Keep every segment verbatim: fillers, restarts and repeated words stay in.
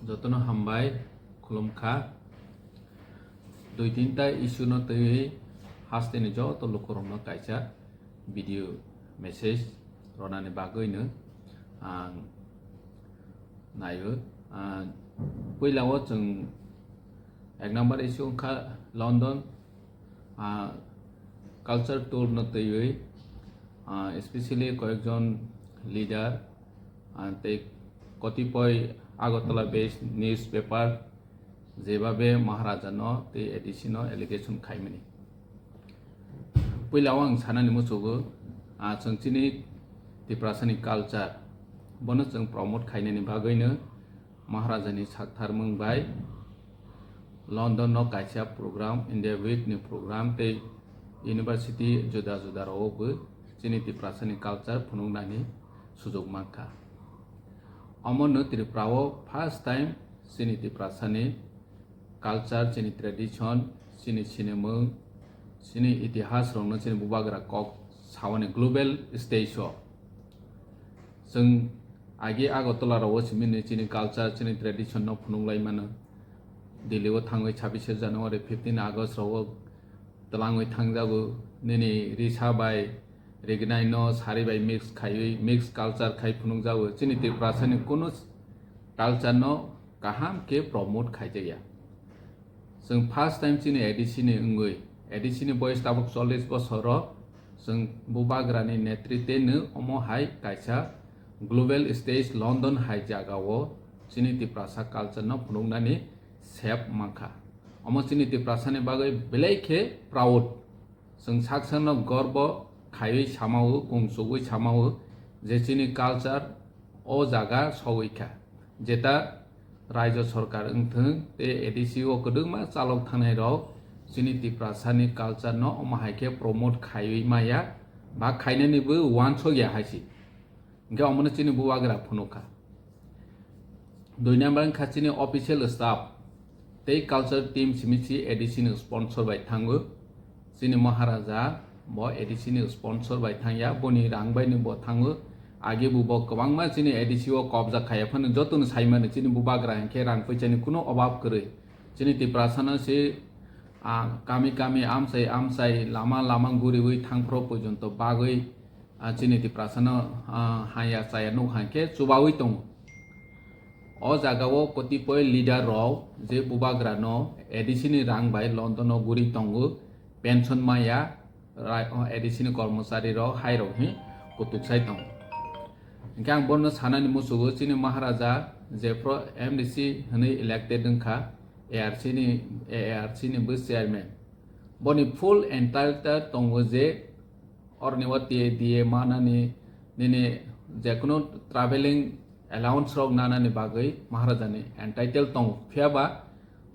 Jotono hambai khulumkha. Dui tinta issue no twiwi hasteni joto lukurokno kaisa video message ronani bagwino ang naio. Ah, puilao chwng ek number issue wngkha London, ah, culture tour no twiwi, ah, especially koyekjon leader, ah, tei kotipoi Agartala based newspaper jebabe Maharaja no tei A D C no allegation khaimani. Puila o ang sanani muchugo, ah, chwng chini Tiprasani culture bono chwng promote khainani bagwino Maharaja ni saktharmung bai London no kaisa program, India Week ni program tei university juda juda rao bo chini Tiprasani culture phunuknani sujok mankha. Omono Tripura o first time chini Tiprasani culture, chini tradition, chini sinimung, chini itihas rokno chini bubagra kok sawani global stage o. Chwng agi Agartala rao simi ni chini culture, chini tradition no phunuk lai mano. Delhi o thangwi chhabishe January, fifteen August rao twlangwi thangjago. Nini risa bai rignai no sari bai mix khaiwi, mix culture khai phunukjago. Chini Tiprasani kunu culture no kaham khe promote khaijakya. Chwng first time chini A D C ni wngwi, A D C ni boyes tabuk chollish bosor o, chwng bubagra ni netritwe no omo hai kaisa global stage London hai jaga o chini Tiprasa culture no phunuknani sep mankha. Omo chini Tiprasa ni bagwi belai khe proud. Chwng sak sakno gorbo khaiwi samao, kungsugwi samao je chini culture o jaga sogwi kha. Jeta raijo sorkar wngthwng tei A D C o kwdwkma chalok thangnai rok chini Tiprasani culture no omo hai khe promote khaiwi maya ba khainani bo uansukya hai se. Hingke omono chini bubagra phunukha. Dui number wngkha chini official staff tei culture team simi si A D C ni sponsor bai thango. Chini Maharaja bo A D C ni sponsor bai thangya, boni rang bai ni bo thango. Age bo bo kwbangma chini A D C o kobja khaiya phano jotono saimani chini bubagra hingke rang puisani kuno obab kwrwi. Chini Tiprasano se, ah, kami kami amchai amchai lama lama guriwi thangphro pojonto bagwi, ah, chini Tiprasano, ah, haya chaya nuk hai khe chubawi tongo. O jaga o kotipoi leader rok je bubagra no A D C ni rang bai London o guri tongo, pension maya, rai-, o A D C ni kormochari rok hai rok hi kutuk sai tongo. Hingke ang bono sanani muchugo chini Maharaja jephro M D C hwnwi elected wngkha, A R C ni, A R C ni bo chairman. Boni full entitled tongo je oroni o T A D A manani, nini jekunu traveling allowance rok nanani bagwi Maharaja ni entitled tongo. Phiya ba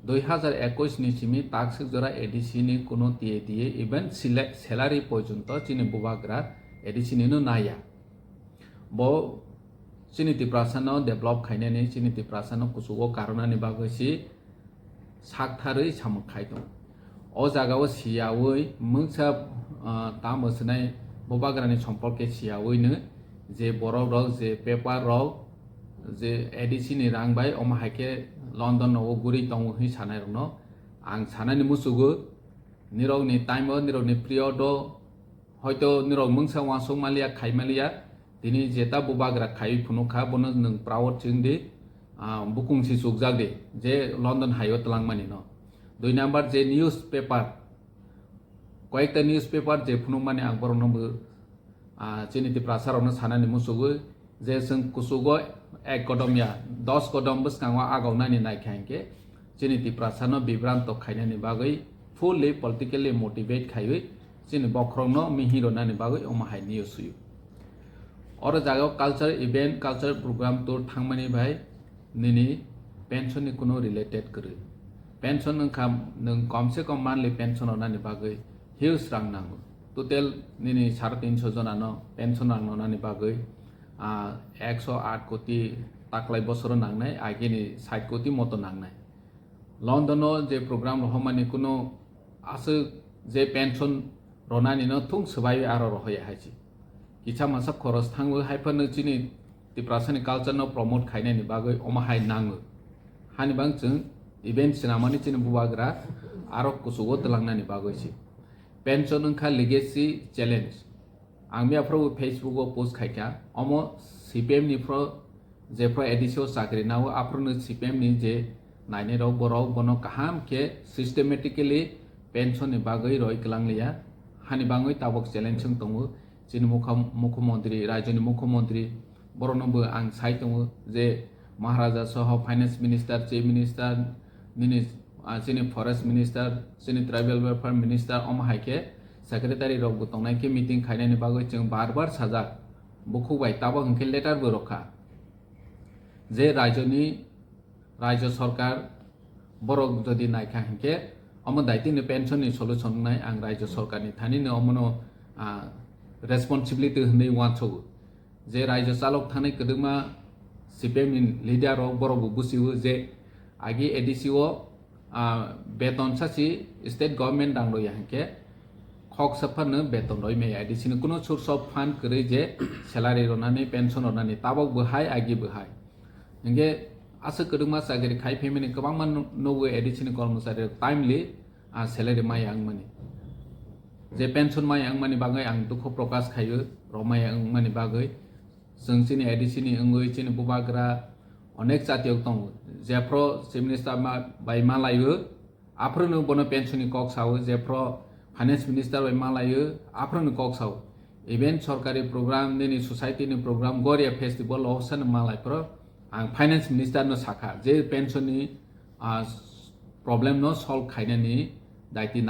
dui hazar ekush ni simi takswk jora A D C ni kuno T A D A even sila-, salary porjonto chini bubagra A D C ni no naya. Bo chini Tiprasa no develop khainani, chini Tiprasa no kuchugo karwnani bagwi si saktharwi samung khai tongo. O jaga o siyawi mungsa, ah, tamo swnai bubagra ni somporke siyawi no je borok rok je paper rok je A D C ni rang bai omo hai khe London no o guri tongo hwnwi sanai rok no ang sanani muchugo. Nirok ni time o, nirok ni period o hoito nirok mungsa uansuk maliya, khai maliya, tini jeta bubagra khai phunuk kha, bono nwng proud chwng di, ah, bukung si chukjak di, je London hai o twlang mani no. Dui number je newspaper, koyekta newspaper je phunuk mani ang borok no bo, ah, chini Tiprasa rok no sanani muchugo je chwng kuchugo ek kodom ya, dos kodom bwskango agok nani nai kha hinkhe chini Tiprasa no bibranto khainani bagwi fully politically motivate khaiwi chini bokhorokno mihi rwnani bagwi omo hai news suyo. Oro jagao culture event, culture program tour thangmani bai nini pension ni kuno related kwrwi. Pension wngkha nwng kom se kom monthly pension rwnani bagwi huge rang nango. Total nini sare tinso jona no pension rang rwnani bagwi, ah, ekso aat koti taklai bosoro nangnai, agini sait koti moto nangnai. London o je program rohormani kuno aswk je pension ronani no thung swbaiwi aro rohoya hai se. Kisa masa khoros thangwi hai phano chini Tiprasani culture no promote khainani bagwi omo hai nango. Hani bang chwng event swnamani chini bubagra arok kuchugo twlangnani bagwi se. Pension wngkha legacy challenge. Ang miyaphuru Facebook o post khaikha, omo C P M ni phro, je phro A D C o chakri nao, aphuru no C P M ni je nainai rok, borok bono kaham khe systematically pension ni bagwi roi kwlang liya. Hani bangwi tabok challenge wng tongo chini mukha-, mukhyamantri, rajyoni mukhyamantri, borokno bo ang sai tongo je Maharaja soho finance minister, chief minister, nini, ah, chini forest minister, chini tribal welfare minister, omo hai khe secretary rok bo tongnai khe meeting khainani bagwi chwng bar bar sajak. Bukhuk bai tabok hwnkhe letter bo rwkha je raijoni, raijo sorkar borok jodi naikha hinkhe omo daitino pension ni solution wngnai ang raijo sorkar ni thani no omono, ah, responsibility hwnwi uansogo. Je raijo chalok thani kwdwkma C P M ni leader rok borok bo busiwo je agi A D C o, ah, beton sachi state government rang rwya hinkhe khok saphano beton roi maya A D C ni kuno source of fund kwrwi je salary rwnani, pension rwnani, tabok bo hai, agi bo hai. Hinkhe aswk kwdwkma chakri khai phaimani kwbangma nu-, nugo A D C ni kormochari rok timely, ah, salary maya wngmani. Je pension maya wngmani bagwi ang dukhu prokash khaio, rok maya wngmani bagwi. Chwng chini A D C ni wngwi chini bubagra onek chatiyok tongo. Jephro chief minister ma-, bai malaio, aphuru no bono pension ni kok sao, jephro finance minister bai malaio, aphuru no kok sao. Even sorkari program, nini society ni program, Goria festival, o sano malai phro ang finance minister no sakha, je pension ni, ah, problem no solve khainani daiti nang.